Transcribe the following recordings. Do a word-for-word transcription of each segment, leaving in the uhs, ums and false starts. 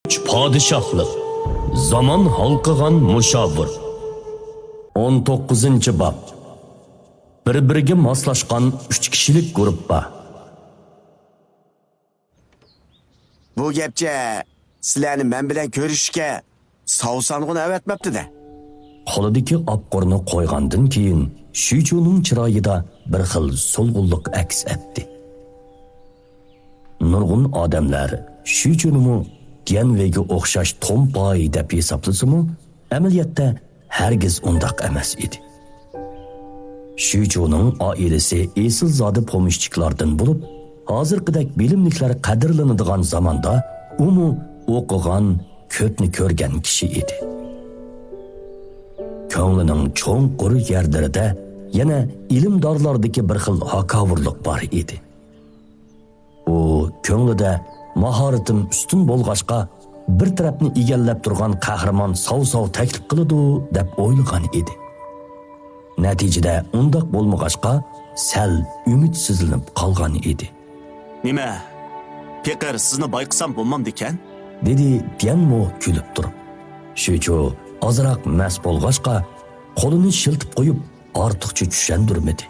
ئۈچ پادىشاھلىق، زامان ھالقىغان مۇشاۋىر. ئون توققۇزىنچى باب. بىر-بىرىگە ماسلاشقان ئۈچ كىشىلىك گۇرۇپپا. بۇ گەپچە سىلەرنى مەن بىلەن كۆرۈشۈشكە ساۋسانغۇن ئەۋەتمەپتۇ-دە. قولىدىكى ئاپقۇرنى قويغاندىن كېيىن، شۈچۇنىڭ چىرايىدا بىر خىل سولغۇنلۇق ئەكس ئەتتى. نۇرغۇن ئادەملەر شۈچۇنىمۇ ديەنۋېيگە ئوخشاش تومپاي دەپ ھېسابلىسىمۇ، ئەمەلىيەتتە ھەرگىز ئۇنداق ئەمەس ئىدى. شۈچۇنىڭ ئائىلىسى ئېسىلزادە پومېشچىكلاردىن بولۇپ، ھازىرقىدەك بىلىملىكلەر قەدىرلىنىدىغان زاماندا ئۇمۇ ئوقۇغان، كۆپنى كۆرگەن كىشى ئىدى. كۆڭلىنىڭ چوڭقۇر يەرلىرىدە يەنە ئىلىمدارلاردىكى بىر خىل ھاكاۋۇرلۇق بار ئىدى. ئۇ كۆڭلىدە ماھارىتىم ئۈستۈن بولغاچقا، بىر تەرەپنى ئىگىلەپ تۇرغان قەھرىمان ساۋساۋ تەكلىپ قىلىدۇ، دەپ ئويلىغان ئىدى. نەتىجىدە ئۇنداق بولمىغاچقا، سەل ئۈمىدسىزلىنىپ قالغان ئىدى. نېمە، پېقىر سىزنى بايقىسام بولمامدىكەن؟ دېدى ديەنمو كۈلۈپ تۇرۇپ. شۈچۇ ئازراق مەست بولغاچقا، قولىنى شىلتىپ قويۇپ، ئارتۇقچە چۈشەندۈرمىدى.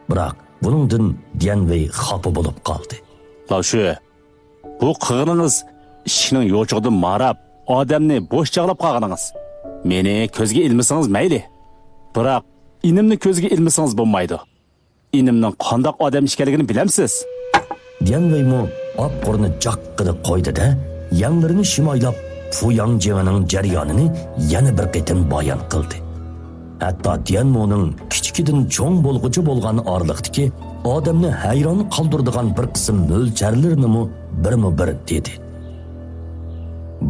بىراق بۇنىڭدىن ديەنۋېي خاپا بولۇپ قالدى. لاۋشۈ، بۇ قىلغىنىڭىز ئىشىكنىڭ يوچۇقىدىن ماراپ، ئادەمنى بوش چاغلاپ قالغىنىڭىز. مېنى كۆزگە ئىلمىسىڭىز مەيلى. بىراق ئىنىمنى كۆزگە ئىلمىسىڭىز بولمايدۇ. ئىنىمنىڭ قانداق ئادەم ئىكەنلىكىنى بىلەمسىز؟ ديەنۋېيمۇ ئاپقۇرنى جاققىدە قويدى-دە، يەڭلىرىنى شىمايلاپ، فۇياڭ جېڭىنىڭ جەريانىنى يەنە بىر قېتىم بايان قىلدى. ھەتتا ديەنمونىڭ كىچىكىدىن چوڭ بولغۇچە بولغان ئارىلىقتىكى ئادەمنى ھەيران قالدۇرىدىغان بىر قىسىم مۆلچەرلىرىنىمۇ بىرمۇ بىر دېدى.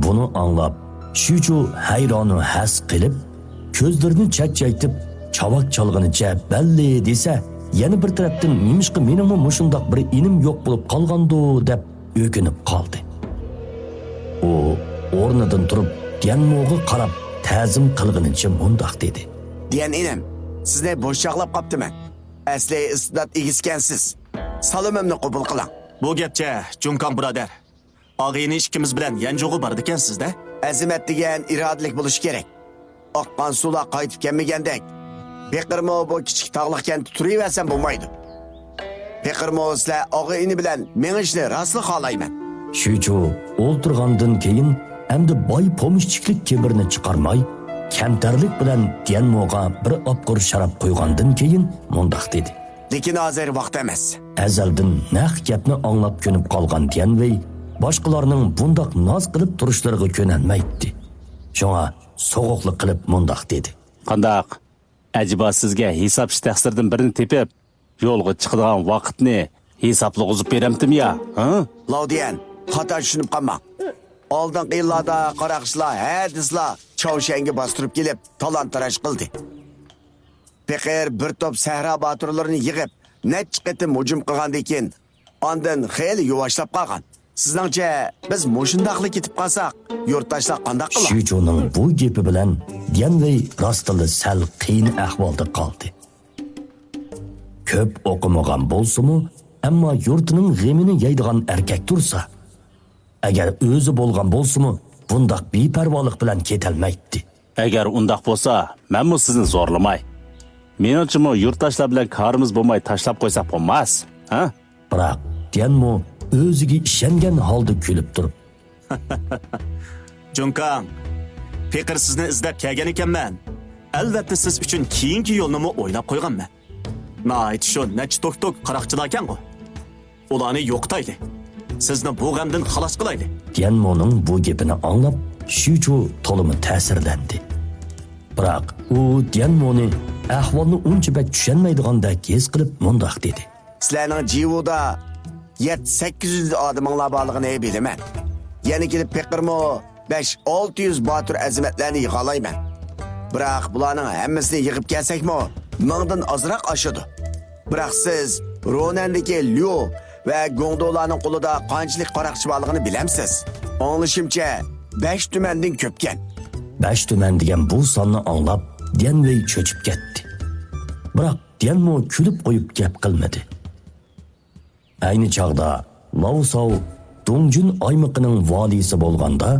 بۇنى ئاڭلاپ، شۈچۇ ھەيرانۇ ھەس قېلىپ، كۆزلىرىنى چەكچەيتىپ، چاۋاك چالغىنىچە بەللى دېسە، يەنە بىر تەرەپتىن نېمىشقا مېنىڭمۇ مۇشۇنداق بىر ئىنىم يوق بولۇپ قالغاندۇ دەپ ئۆكۈنۈپ قالدى. ئۇ ئورنىدىن تۇرۇپ، ديەنموغا قاراپ تەزىم قىلغىنىچە مۇنداق دېدى. ديەن ئىنىم، سىزنى بوش چاغلاپ قاپتىمەن. ئەسلى ئىستىدات ئىگىسىكەنسىز. سالىمىمنى قوبۇل قىلىڭ. بۇ گەپچە، جۇڭكاڭ بۇرادەر. ئاغىنى ئىككىمىز بىلەن يەنجۇغا بارىدىكەنسىز-دە؟ ئەزىمەت دېگەن ئىرادىلىك بولۇشى كېرەك. ئاققان سۇلار قايتىپ كەلمىگەندەك، پېقىرمۇ بۇ كىچىك تاغلىق كەنتتە تۇرۇۋەرسەم بولمايدۇ. پېقىرمۇ سىلەر ئاغا-ئىنى بىلەن مېڭىشنى راستلا خالايمەن. شۈچۇ ئولتۇرغاندىن كېيىن، ئەمدى باي پومېشچىكلىك كىبىرىنى چىقارماي، كەمتەرلىك بىلەن ديەنموغا بىر ئاپقۇر شاراب قۇيغاندىن كېيىن مۇنداق دېدى. لېكىن ھازىر ۋاقىت ئەمەس. ئەزەلدىن نەق گەپنى ئاڭلاپ كۆنۈپ قالغان ديەنۋېي باشقىلارنىڭ بۇنداق ناز قىلىپ تۇرۇشلىرىغا كۆنەلمەيتتى. شۇڭا سوغۇقلۇق قىلىپ مۇنداق دېدى. قانداق؟ ئەجەبا سىزگە ھېسابچى تەقسىردىن بىرنى تېپىپ، يولغا چىقىدىغان ۋاقىتنى ھېسابلىغۇزۇپ بېرەمتىم يا؟ ھە؟ لاۋدىيەن، خاتا چۈشىنىپ قالماڭ. ئالدىنقى يىللاردا قاراقچىلار ھە دېسىلا چاۋشيەنگە باستۇرۇپ كېلىپ، تالان-تاراج قىلدى. پېقىر بىر توپ سەھرا باتۇرلىرىنى يىغىپ، نەچچە قېتىم ھۇجۇم قىلغاندىن كېيىن، ئاندىن خېلى يۇۋاشلاپ قالغان. سىزنىڭچە، بىز مۇشۇنداقلا كېتىپ قالساق، يۇرتداشلار قانداق قىلار؟ شۈچۇنىڭ بۇ گېپى بىلەن ديەنۋېي راستلا سەل قىيىن ئەھۋالدا قالدى. كۆپ ئوقۇمىغان بولسىمۇ، ئەمما يۇرتىنىڭ غېمىنى يەيدىغان ئەركەك تۇرسا، ئەگەر ئۆزى بولغان بولسىمۇ، بۇنداق بىپەرۋالىق بىلەن كېتەلمەيتتى. ئەگەر ئۇنداق بولسا، مەنمۇ سىزنى زورلىماي. مېنىڭچىمۇ يۇرتداشلار بىلەن كارىمىز بولماي تاشلاپ قويساق بولماس، ھە؟ بىراق ديەنمو ئۆزىگە ئىشەنگەن ھالدا كۈلۈپ تۇرۇپ. جۇڭكاڭ، پېقىر سىزنى ئىزدەپ كەلگەن ئىكەنمەن. ئەلۋەتتە سىز ئۈچۈن كېيىنكى يولنىمۇ ئويلاپ قويغانمەن. ناھايىتى شۇ نەچچە توك-توك قاراقچىلاركەنغۇ. ئۇلارنى يوقىتايلى. سىزنى بۇ غەمدىن خالاس قىلايلى. ديەنمونىڭ بۇ گېپىنى ئاڭلاپ، شۈچۇ تولىمۇ تەسىرلەندى. بىراق ئۇ ديەنمونى ئەھۋالنى ئۇنچە بەك چۈشەنمەيدىغاندەك ھېس قىلىپ مۇنداق دېدى. سىلەرنىڭ جىۋۇدا يەتتە سەككىز يۈز ئادىمىڭلار بارلىقىنى بىلىمەن. يەنە كېلىپ پېقىرمۇ بەش-ئالتە يۈز باتۇر ئەزىمەتلەرنى يىغالايمەن. بىراق بۇلارنىڭ ھەممىسىنى يىغىپ كەلسەكمۇ، مىڭدىن ئازراق ئاشىدۇ. بىراق سىز رونەندىكى ليۇ ۋە گوڭدۇلارنىڭ قولىدا قانچىلىك قاراقچى بارلىقىنى بىلەمسىز؟ ئاڭلىشىمچە، بەش تۈمەندىن كۆپكەن. بەش تۈمەن دېگەن بۇ ساننى ئاڭلاپ، ديەنۋېي چۆچۈپ كەتتى. بىراق ديەنمو كۈلۈپ قويۇپ گەپ قىلمىدى. ئەينى چاغدا لاۋساۋ دۇڭجۈن ئايمىقىنىڭ ۋالىيسى بولغاندا،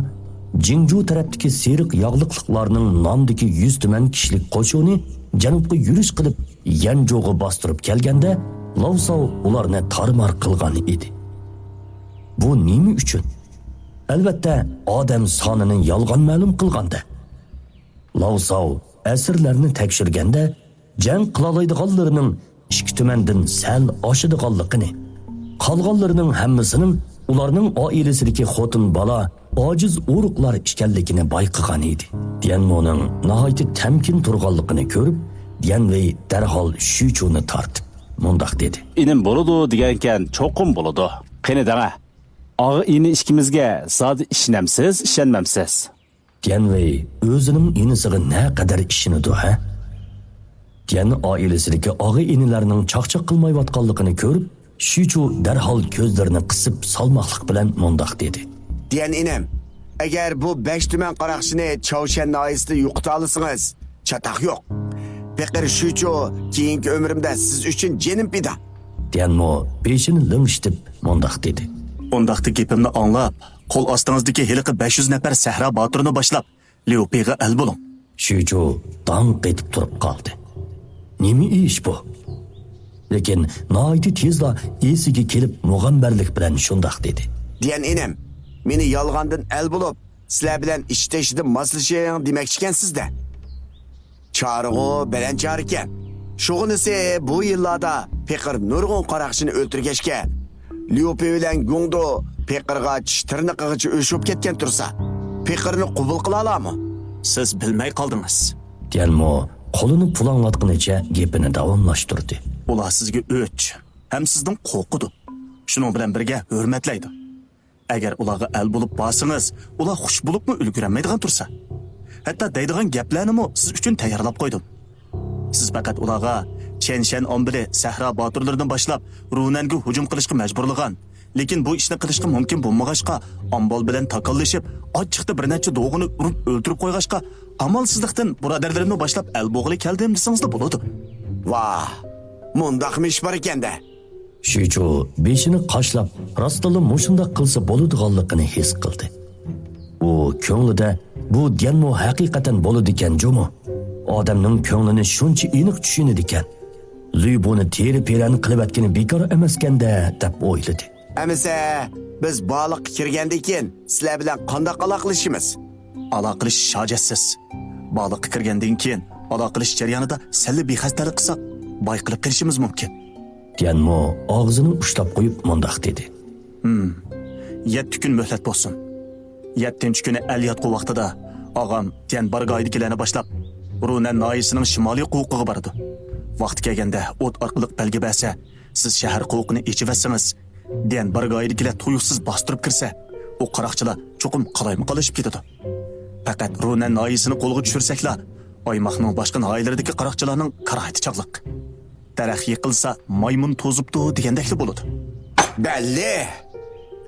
جىڭجۇ تەرەپتىكى سېرىق ياغلىقلىقلارنىڭ نامدىكى يۈز تۈمەن كىشىلىك قوشۇنى جەنۇبقا يۈرۈش قىلىپ، يەنجۇغا باستۇرۇپ كەلگەندە، لاۋساۋ ئۇلارنى تارمار قىلغان ئىدى. بۇ نېمە ئۈچۈن؟ ئەلۋەتتە، ئادەم سانىنى يالغان مەلۇم قىلغاندا. لاۋساۋ ئەسىرلەرنى تەكشۈرگەندە، جەڭ قىلالايدىغانلىرىنىڭ ئىككى تۈمەندىن سەل ئاشىدىغانلىقىنى، قالغانلىرىنىڭ ھەممىسىنىڭ ئۇلارنىڭ ئائىلىسىدىكى خوتۇن بالا، ئاجىز ئورۇقلار ئىكەنلىكىنى بايقىغان ئىدى. ديەنمونىڭ ناھايىتى تەمكىن تۇرغانلىقىنى كۆرۈپ، ديەنۋېي دەرھال شۈيچۇنى تارتىپ مۇنداق دېدى. ئىنىم بولىدۇ دېگەنكەن، چوقۇم بولىدۇ. قېنى دەڭە، ئاغا ئىنى ئىككىمىزگە زادى ئىشىنەمسىز، ئىشەنمەمسىز؟ ديەنۋېي ئۆزىنىڭ ئىنىسىغا نەقەدەر ئىشىنىدۇ، ھە؟ ديەن ئائىلىسىدىكى ئاغا-ئىنىلەرنىڭ چاقچاق قىلمايۋاتقانلىقىنى كۆرۈپ، شۈيچۇ دەرھال كۆزلىرىنى قىسىپ، سالماقلىق بىلەن مۇنداق دېدى. ديەن ئىنىم، ئەگەر بۇ بەش تۈمەن قاراقچىنى چاۋشيەن ناھىيەسىدە يوقىتالىسىڭىز، چاتاق يوق. پېقىر شۈيچۇ كېيىنكى ئۆمرۈمدە سىز ئۈچۈن جېنىم پىدا. ديەنمو بېشىنى لىڭشىتىپ مۇنداق دېدى. ئۇنداقتا گېپىمنى ئاڭلاپ، قول ئاستىڭىزدىكى ھېلىقى بەش يۈز نەپەر سەھرا باتۇرىنى باشلاپ، ليۇپېيغا ئەل بولۇڭ. شۈيچۇ داڭ قېتىپ تۇرۇپ قالدى. نېمە ئىش بۇ؟ لېكىن ناھايىتى تېزلا ئېسىگە كېلىپ، مۇغەمبەرلىك بىلەن شۇنداق دېدى. ديەن ئىنىم، مېنى يالغاندىن ئەل بولۇپ، سىلەر بىلەن ئىشتە-ئىشتىدىن ماسلىشىڭ دېمەكچىكەنسىز-دە. چارىغۇ بەلەن چارىكەن. شۇغىنىسى بۇ يىللاردا پېقىر نۇرغۇن قاراقچىنى ئۆلتۈرگەچكە، ليۇپېي بىلەن گۇڭدۇ پېقىرغا چىش تىرنىقىغىچە ئۆچ بولۇپ كەتكەن تۇرسا، پېقىرنى قوبۇل قىلالارمۇ؟ سىز بىلمەي قالدىڭىز. ديەنمو قولىنى پۇلاڭلاتقىنىچە گېپىنى داۋاملاشتۇردى. ئۇلار سىزگە ئۆچ ھەم سىزدىن قورقىدۇ. شۇنىڭ بىلەن بىرگە ھۆرمەتلەيدۇ. ئەگەر ئۇلارغا ئەل بولۇپ بارسىڭىز، ئۇلار خۇش بولۇپمۇ ئۈلگۈرەلمەيدىغان تۇرسا. ھەتتا دەيدىغان گەپلەرنىمۇ سىز ئۈچۈن تەييارلاپ قويدۇم. سىز پەقەت ئۇلارغا چيەنشەن ئامبىرى سەھرا باتۇرلىرىنى باشلاپ، رۇنەنگە ھۇجۇم قىلىشقا مەجبۇرلىغان، لېكىن بۇ ئىشنى قىلىشقا مۇمكىن بولمىغاچقا، ئامبال بىلەن تاكاللىشىپ، ئاچچىقتا بىر نەچچە دوغىنى ئۇرۇپ ئۆلتۈرۈپ قويغاچقا، ئامالسىزلىقتىن بۇرادەرلىرىمنى باشلاپ ئەل بولغىلى كەلدىم دېسىڭىزلا بولىدۇ. ۋاھ، مۇنداقمۇ ئىش بار ئىكەن-دە. شۈيچۇ بېشىنى قاشلاپ، راستتىنلا مۇشۇنداق قىلسا بولىدىغانلىقىنى ھېس قىلدى. ئۇ كۆڭلىدە، بۇ ديەنمو ھەقىقەتەن بولىدىكەن جۇمۇ. ئادەمنىڭ كۆڭلىنى شۇنچە ئېنىق چۈشىنىدىكەن. لۈيبۇنى تېرە-پېرەن قىلىۋەتكىنى بىكار ئەمەسكەن-دە، دەپ ئويلىدى. ئەمىسە، بىز بارلىققا كىرگەندىن كېيىن سىلەر بىلەن قانداق ئالاقىلىشىمىز؟ ئالاقىلىشىش ھاجەتسىز. بارلىققا كىرگەندىن كېيىن ئالاقىلىشىش جەريانىدا سەللا بىخەستەلىك قىلساق، بايقىلىپ قېلىشىمىز مۇمكىن. ديەنمو ئاغزىنى ئۇشتاپ قويۇپ مۇنداق دېدى. ھىم. يەتتە كۈن مۆھلەت بولسۇن. يەتتىنچى كۈنى ئەل ياتقۇ ۋاقتىدا ئاغام ديەن بارگايدىكىلەرنى باشلاپ، رۇنەن ناھىيەسىنىڭ شىمالىي قوۋۇقىغا بارىدۇ. ۋاقتى كەلگەندە ئوت ئارقىلىق بەلگە بەرسە، سىز شەھەر قوۋۇقىنى ئېچىۋەتسىڭىز، ديەن بارگايدىكىلەر تۇيۇقسىز باستۇرۇپ كىرسە، ئۇ قاراقچىلار چوقۇم قالايمىقانلىشىپ كېتىدۇ. پەقەت رۇنەن ناھىيەسىنى قولغا چۈشۈرسەكلا، ئايماقنىڭ باشقا ناھىيەلىرىدىكى قاراقچىلارنىڭ كارايىتى چاغلىق. دەرەخ يىقىلسا، مايمۇن توزۇپتۇ دېگەندەكلا بولىدۇ. بەللى!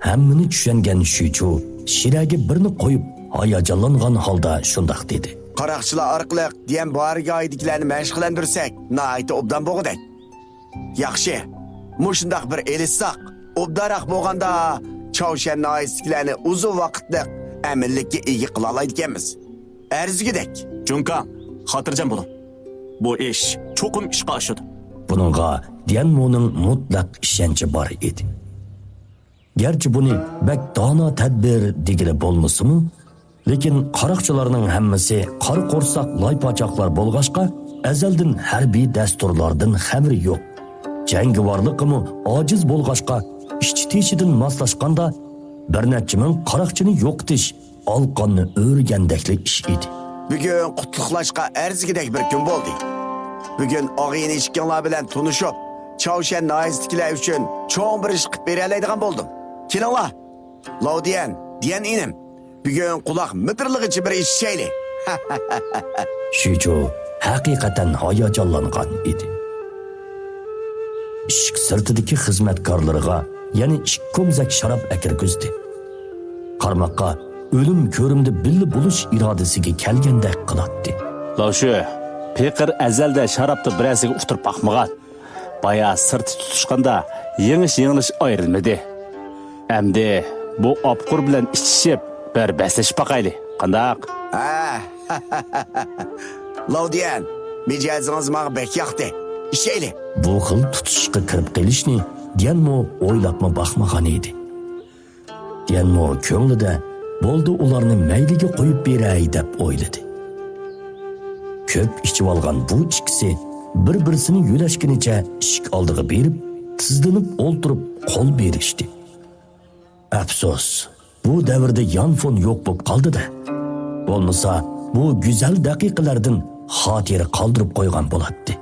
ھەممىنى چۈشەنگەن شۈيچۇ شىرەگە بىرنى قويۇپ، ھاياجانلانغان ھالدا شۇنداق دېدى. قاراقچىلار ئارقىلىق ديەن بارگايدىكىلەرنى مەشىق قىلەندۈرسەك، ناھايىتى ئوبدان بولغۇدەك. ياخشى، مۇشۇنداق بىر ئېلىشساق، ئوبدانراق بولغاندا، چاۋشيەن ناھىيەسىدىكىلەرنى ئۇزۇن ۋاقىتلىق ئەمىنلىككە ئىگە قىلالايدىكەنمىز. ئەرزىگۈدەك. جۇڭكاڭ، خاتىرجەم بولۇڭ. بۇ ئىش چوقۇم ئىشقا ئاشىدۇ. بۇنىڭغا ديەنمونىڭ مۇتلەق ئىشەنچى بار ئىدى. گەرچە بۇنى بەك دانا تەدبىر دېگىلى بولمىسىمۇ، لېكىن قاراقچىلارنىڭ ھەممىسى قارا قورساق لايپاچاقلار بولغاچقا، ئەزەلدىن ھەربىي دەستۇرلاردىن خەۋىرى يوق. جەڭگىۋارلىقىمۇ ئاجىز بولغاچقا، ئىچى-تېشىدىن ماسلاشقاندا، بىر نەچچە مىڭ قاراقچىنى يوقىتىش ئالىقاننى ئۆرۈگەندەكلا ئىش ئىدى. بۈگۈن قۇتلۇقلاشقا ئەرزىگۈدەك بىر كۈن بولدى. بۈگۈن ئاغىنە ئىككىڭلار بىلەن تونۇشۇپ، چاۋشيەن ناھىيەسىدىكىلەر ئۈچۈن چوڭ بىر ئىش قىلىپ بېرەلەيدىغان بولدۇم. كېلىڭلار، لاۋدىيەن، دىيەن ئىنىم، بۈگۈن قۇلاق مىدىرلىغۇچە بىر ئىش ئىشەيلى. شۈيچۇ ھەقىقەتەن ھاياجانلانغان ئىدى. ئىشىك سىرتىدىكى خىزمەتكارلىرىغا يەنە ئىككى كومزەك شاراب ئەكىرگۈزدى. قارىماققا ئۆلۈم كۆرۈمدە بىللە بولۇش ئىرادىسىگە كەلگەندەك قىلاتتى. لاۋشۈ، پېقىر ئەزەلدە شارابتا بىرەرسىگە ئۇتتۇرۇپ باقمىغان. بايا سىرتتا تۇتۇشقاندا يېڭىش-يېڭىلىش ئايرىلمىدى. ئەمدى بۇ ئاپقۇر بىلەن ئىچىشىپ، بىر بەسلىشىپ باقايلى. قانداق؟ ھە. لاۋدىيەن، مىجەزىڭىز ماڭا بەك ياقتى. ئىچەيلى. بۇ خىل تۇتۇشۇشقا كىرىپ قېلىشنى ديەنمو ئويلاپمۇ باقمىغان ئىدى. ديەنمو كۆڭلىدە بولدى، ئۇلارنى مەيلىگە قويۇپ بېرەي دەپ ئويلىدى. كۆپ ئىچىۋالغان بۇ ئىككىسى بىر-بىرسىنى يۆلەشكىنىچە ئىشىك ئالدىغا بېرىپ، تىزلىنىپ ئولتۇرۇپ قول بېرىشتى. ئەپسۇس، بۇ دەۋردە يانفون يوق بولۇپ قالدى-دە. بولمىسا، بۇ گۈزەل دەقىقىلەردىن خاتىرە قالدۇرۇپ قويغان بولاتتى.